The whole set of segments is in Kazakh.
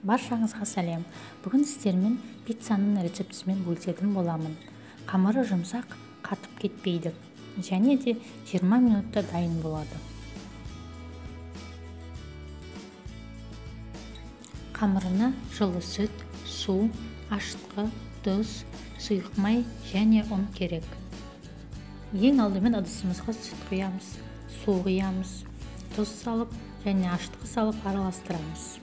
Баршаңызға сәлем. Бүгін сіздермен пиццаның рецептісімен бөлісетін боламын. Қамыры жұмсақ, қатып кетпейді. Және де 20 минутта дайын болады. Қамырына жылы сүт, су, ашытқы, тұз, сұйық май және ұн керек. Ең алдымен ыдысымызға сүт құямыз, су құямыз, тұз салып және ашытқы салып араластырамыз.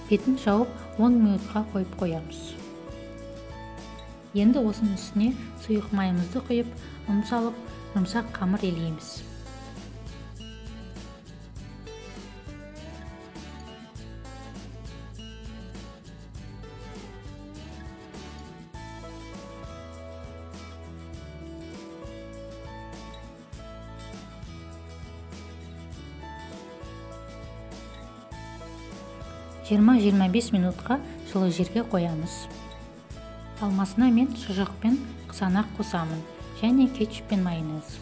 Бетін жауып 10 минутқа қойып қоямыз. Енді осының үстіне сұйық майымызды құйып, ұн салып, жұмсақ қамыр елейміз. Жиырма 25 минутқа жылы жерге қоямыз. Алмасына мен шұжық пен қызанақ қосамын және кетчуп пен майонез.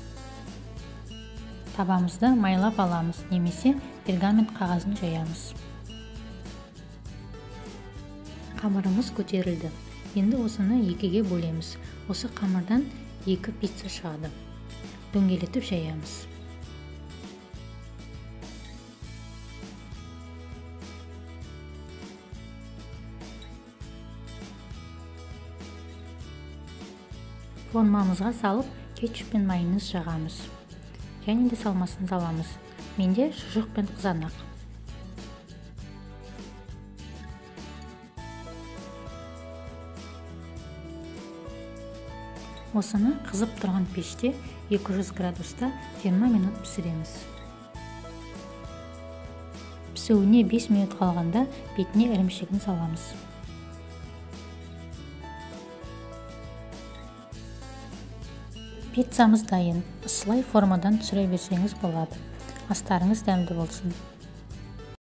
Табамызды майлап аламыз немесе пергамент қағазын жаямыз. Қамырымыз көтерілді. Енді осыны екіге бөлеміз. Осы қамырдан 2 пицца шығады. Дөңгелетіп жаямыз. Формамызға салып, кетчуп пен майонез жағамыз. Және де салмасын саламыз. Менде шұжық пен қызанақ. Осыны қызып тұрған пеште 200 градуста 20 минут пісіреміз. Пісуіне 5 минут қалғанда бетіне ірімшігін саламыз. Пиццамыз дайын. Ысылай формадан түсіре берсеңіз болады. Астарыңыз дәмді болсын.